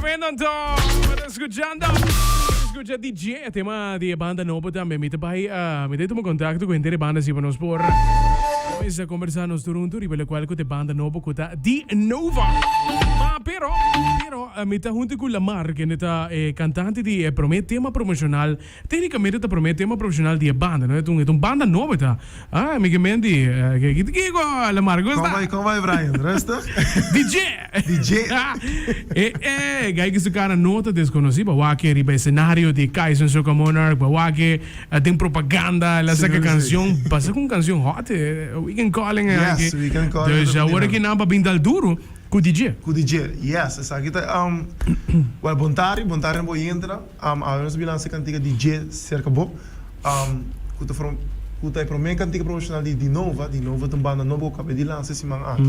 Tremendo anto. Bo ta scuchando. Bo ta scucha DJ, e tema di e banda nobo tambe. Mi ta bai, ah, mi ta tuma contacto cu henter e banda si pa nos por cuminsa conversa nos tur hunto riba locual cu ta e banda nobo cu ta Di Nova. Ma pero, pero, mi ta hunto cu Lamar, kende ta e cantante di e prome tema promocional. Técnicamente ta prome tema profesional di e banda, no? E ta un, e ta un banda nobo e ta. Ah, mi ke men di, ke, kiko Lamar, kon Kon sta? bai, kon bai Brian? Rustig? DJ! DJ! E, e, gai ki su cara no ta desconoci, bo a wak e riba escenario di Kaizen Soca Monarch, bo a wak e den propaganda, el a saca Sigur si. cancion, pasa cu un cancion hot, e Weekend Calling Yes, aki. Weekend Calling Dus ta awor bin aki nan pa bin dal duro cu DJ. Cu DJ, yes, esaki ta, um, well, bon tardi, bon tardi na bo oyentenan. Awe nos a bin lansa e kantika di Dje Serka Bo, ku ta forma ku ta e promé kantika promoshonal di Dinova. Dinova ta un banda nobo ku kaba di lansa e siman aki.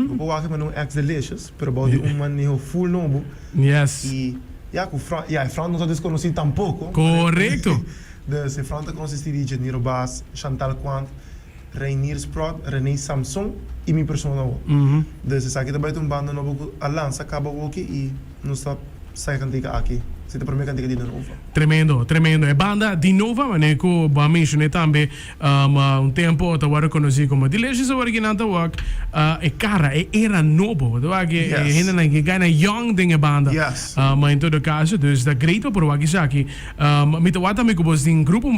Bo por wak e manera un ex-Delicious, pero bou di un maneho full nobo. I ya ku front, ya e front no ta deskonosí tampoko. Korekto. Dus e front ta konsistí di Janiro Baas, Chantal Quant, Reinier Sprott, René Samson i mi persona awor. Dus esaki ta bai ta un banda nobo ku a lansa kaba awoki i nos ta sa e kantika aki. Esaki ta promé kantika di Dinova. Tremendo, tremendo. E banda Dinova, manera ku bo a menshoné tambe, un tempu ta wòrdu konosí komo Delicious, awor aki nan ta wòk e kara, e era nobo. Bo ta wak e hendenan ke gana yòn den e banda. Ma en todo kaso, dus ta great pa por wak esaki. Mi ta wak tambe ku bos tin grupo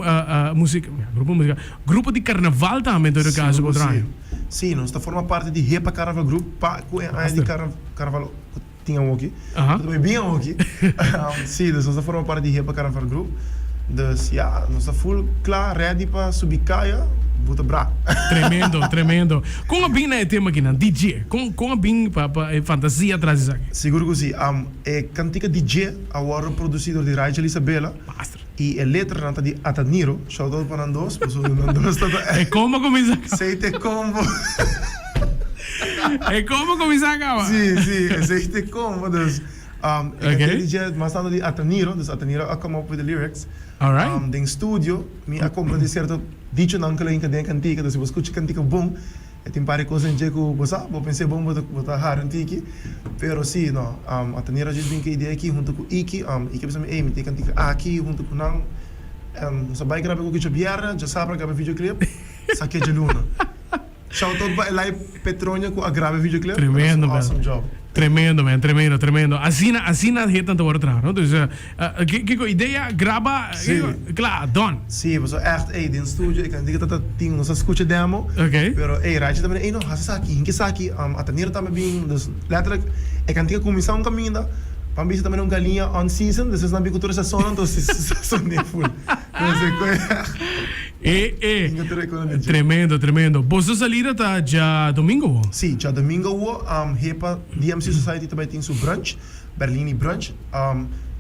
musik, grupo musikal, Grupo di carnaval tambe en todo caso bo traha. Si, nos ta forma parti di Hepa Carnaval Group pa cu e aña di carnaval cu tin awoki, cu ta bay bin awoki. Si, dus nos ta forma parti di Hepa Carnaval Group. Dus ya, nos ta full cla, ready pa subi caya, bo ta bra. Tremendo, tremendo. Con a bin na e tema akinan? DJ, con con a bin pa pa e fantasia tras di esaki? Sigur cu si. E cantica DJ a wordo produci door di Rachel Isabella. Master. I e letranan ta di Ataniro. Shout out pa nan dos, pasobra nan dos ta ta. E combo a cuminsa caba. Esey ta e combo. E combo a cuminsa caba. Si, si, esey ta e combo. Dus, e canción di dje mas tanto di Ataniro, dus Ataniro a come up with the lyrics. Alright. Den studio mi a comprende cierto dichonan cu lo hinca den e cantica, dus si bo scucha e cantica bon, E tin par di kos den dje ku bo sa, bo pens'é bon bo ta hari un tiki, pero si no, a tene Rajis bin ku e idea aki huntu ku Iki, Iki a bisa mi, ey mi tin e kantika aki huntu ku nan, nos a bai graba ku djabièrnè, djasabra graba e videoclip, sa ke djaluna. Shout out pa Elai Petronia ku a graba e videoclip, Tremendo man. awesome job. Tremendo man, tremendo, tremendo. Asina, asina hetan ta wòrdu traha, no? Dus, kiko idea, graba, kiko, kla, done. Sí, pasobra ègt, ey, den studio e kantika ta tin, nos a skucha demo, pero ey, Raichi ta mira, ey no, hasi esaki, hinka esaki, Ataniro tambe bin, dus letterlijk e kantika kuminsá un kaminda, pan bisa ta mira un galiña on season, despues nan bin ku tur e sazonnan, entonces sazon'é full. Entonces e koe ègt. E, e. Hinka tur e koe nan den dje. Tremendo, tremendo. Boso salida ta djadomingo wo? Sí, djadomingo wo, Hepa DMC Society ta bai tin su brunch. Berlini Brunch.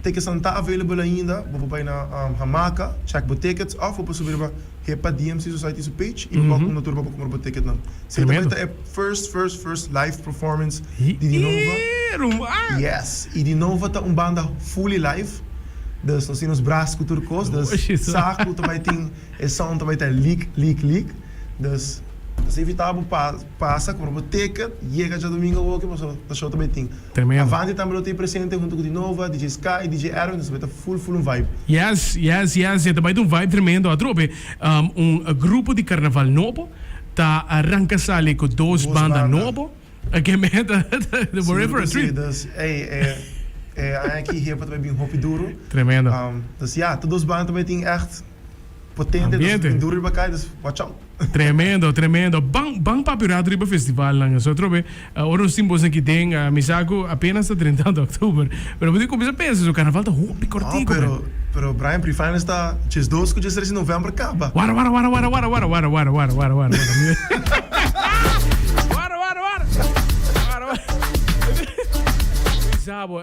Tickets nan ta available ainda. Bo por bai na Hamaka, check bo tickets of bo por subi riba Hepa DMC Society su page y bo por unda tur bo por cumpra bo ticketnan. Esey ta bai ta e first first first live performance di Dinova. Yes, y Dinova ta un banda fully live. Dus nos tin nos bras cu tur cos. Dus sa cu ta bai tin e sound ta bai ta leak leak leak. Dus nos ta invita bo pa pasa cumpra bo ticket yega djadomingo awoki pasobra ta show ta bai tin. Tremendo. Avante tambe lo tin presente hunto cu Dinova, DJ Sky, DJ Erwin, nos ta bai ta full full un vibe. Yes, yes, yes, e ta bai ta un vibe tremendo. Atrobe un grupo di carnaval nobo ta ranca sali cu dos banda nobo. Ke meta ta we're in for a treat. Sigur cu si, dus ey e e aña aki hip hop ta bai bin hopi duro. Tremendo. Dus ya, tur dos banda ta bai tin echt potente, dus bin duro riba cay, dus watch out. Tremendo, tremendo. Ban, ban papia un rato riba festivalnan. Eso atrobe, ora nos tin bos aki den, mi sa cu apenas ta 30 di october, pero bo tin cuminsa pensa so carnaval ta hopi cortico, No, pero, man. pero Brian, pre-finals ta diesdos cu diestres di november caba. Wara, wara, wara, wara, wara, wara, wara, wara, wara, wara, wara, wara. Wara, wara, wara. Wara, wara. Mi sa bo,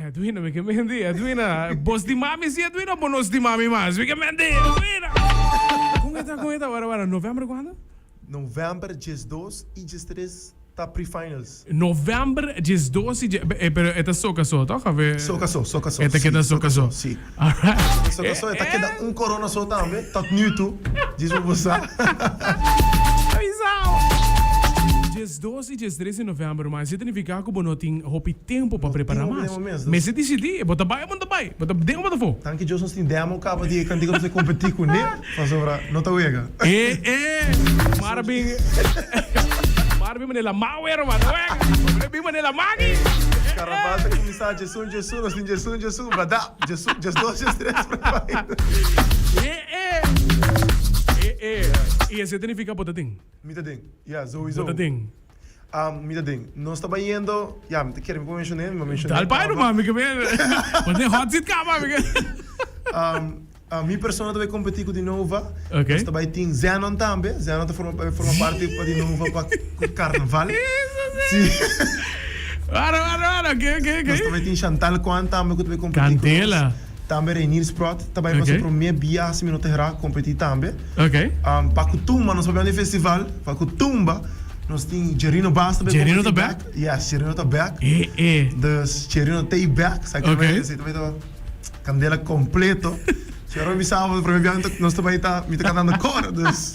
Edwina, mi ke menti. Edwina, bo stima mi si Edwina o bo no stima mi mas? Mi ke menti, Edwina. Kon e ta, kon e ta? Wara, wara, november kuando? November diesdos i diestres ta pre-finals. November diesdos i die, pero e ta soka so toch? Of e. Soka so, soka so. E ta keda soka so. Si. Alright. Soka so, e ta keda un corona so tambe, tot nu toe. Djis pa bo sa. Avisao. 12 i 13 di novèmber, ruman, esei ta nifiká ku bo no tin hopi tempu pa No prepará tin hopi mas. tempu mes, dus. Mester disidí, bo ta bai o bo no ta bai? Bo ta den o bo ta afó? Danki Dios nos tin demo kaba di e kantika nos a kompetí kuné, pasobra no ta wega. E e, mara bin, mara bin manera lamá wera, ruman, ta wega. Mara bin manera lamá aki. E e. Karnaval ta kuminsá djesun djesun, nos tin djesun djesun, bradá, djesun, djesdos, djestres, prepara. E e. E e. I esei ta nifiká bo ta den? Mi ta den, ya, sowieso. Bo ta den. Mi ta den. Nos ta bayendo, ya, mi ta kere mi por menshoné, mi a menshoné Dal bai kaba. ruman, mi ke ber. Bo ta den hot seat kaba, mi ke. Mi persona ta bai kompetí ku Dinova. Ok. Nos ta bai tin Zenon tambe. Zenon ta forma forma parti pa Dinova pa ku karnaval. Si. Wara, wara, wara, ok, ok, ok. Nos ta bai tin Chantal Kwan tambe ku ta bai kompetí ku nos. Kandela. Tambe Reinier Sprott ta bai pa su Ok. promé bia si mi no ta herá kompetí tambe. Ok. Pa ku tumba nos papia di festival, pa ku tumba nos tin Jerino Baas ta bai Jerino ta kompetí back? bek. Yes, Jerino ta bek. E e. Dus Jerino ta ei bek, sa Ok. esei ta bai ta kandela kompleto. Si ora mi bisa bo promé bia nos ta bai ta mi ta kantando kor, dus.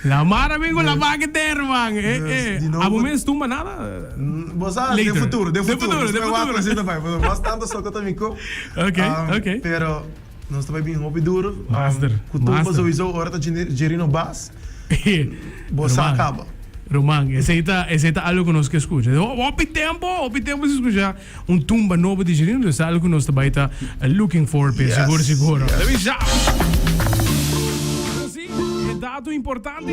La mar a bin ku la baki te herman. E Dus, e. di nobo Abo mes tumba nada? Bo sa, den Later. futuro, den Den futuro. futuro, Nos den ta bai wak futuro. kon esei ta bai. Pasobra mas tanto soko ta mi ko. Ok, ok. Pero nos ta bai bin hopi duro. Master, Ku tumba master. sowieso ora ta Jerino Baas, bo sa Ruman, kaba. ruman, esei ta, esei ta algo ku nos ke skucha. Hopi tempo, hopi tempo sin skucha un tumba nobo di Jerino, dus ta algo ku nos ta bai ta looking for pe, Yes, sigur, sigur. yes. Ta bisa. Si, e dato importante,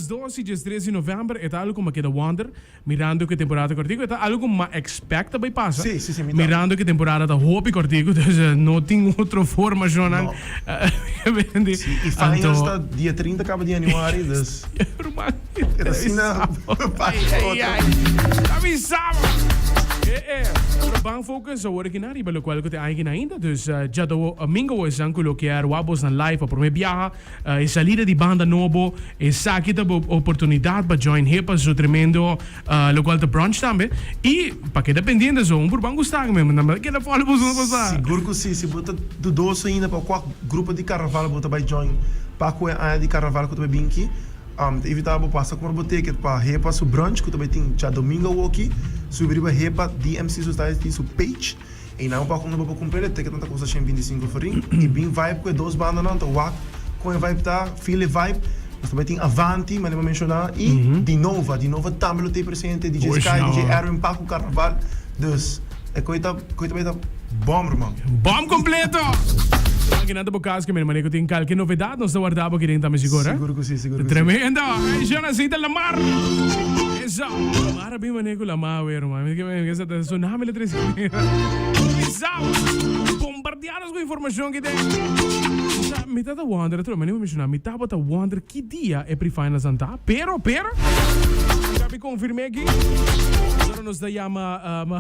12 i 13 di november, e ta algo ku mi a keda wonder. Mirando ku e temporada ta kòrtiku, e ta algu ku m'a expect ta bai pasa. Sí, sí, sí, mi ta. Mirando ku e temporada ta hopi kòrtiku, dus no tin otro forma shownan. No. Bendi. Sí, i finals ta dia 30 kaba di januari, dus. Ruman. E ta asina pa Ai, ai, otro. ai. Ta bisaba. E, e. Pero ban focus awor aki na riba lokual ku ta aña aki na ainda. Dus djadomingo esnan ku lo kier wak bosnan live pa prome biaha. E salida di banda nobo, esaki ta bo oportunidad pa join Hepa su tremendo locual ta brunch tambe. Y pa keda pendiente so, un por ban gusta mi, nan ta keda follow boso no pasa. Sigur cu si, si bo ta dudoso ainda pa cua grupo di carnaval bo ta bay join pa cu e aña di carnaval cu ta bay bin aki, ta invita bo pasa cumpra bo ticket pa Hepa su brunch cu ta bay tin djadomingo awoki, subi riba Hepa DMC Society su page. Einan pa unda bo por cumpra e ticketnan ta costa 125 florin y bin vibe cu e dos bandanan ta wak con e vibe ta, feel e vibe. Nos tambe tin Avanti, manera bo menciona, y Dinova. Dinova tambe lo ta presente, DJ Sky, DJ Erwin pa cu carnaval. Dus e coy ta coy ta bay ta bom ruman. Bom completo! Aki nan ta bo cas cu mi manera cu tin calke novedad nos ta warda bo aki den tambe sigur, eh? Sigur cu si, sigur cu si. Tremendo! Ey Shona, así ta Lamar! Eso! Mara bin manera cu Lamar awe ruman. Mi ke sa ta tsunami lo trece. Pisao! Bombardeanos cu informacion ki den. Sa, mi ta ta wonder, otro manera mi menciona, mi tabata wonder ki dia e pre-finals nan ta, pero, pero, mi ta bi confirme aki. Ora nos ta yama, um.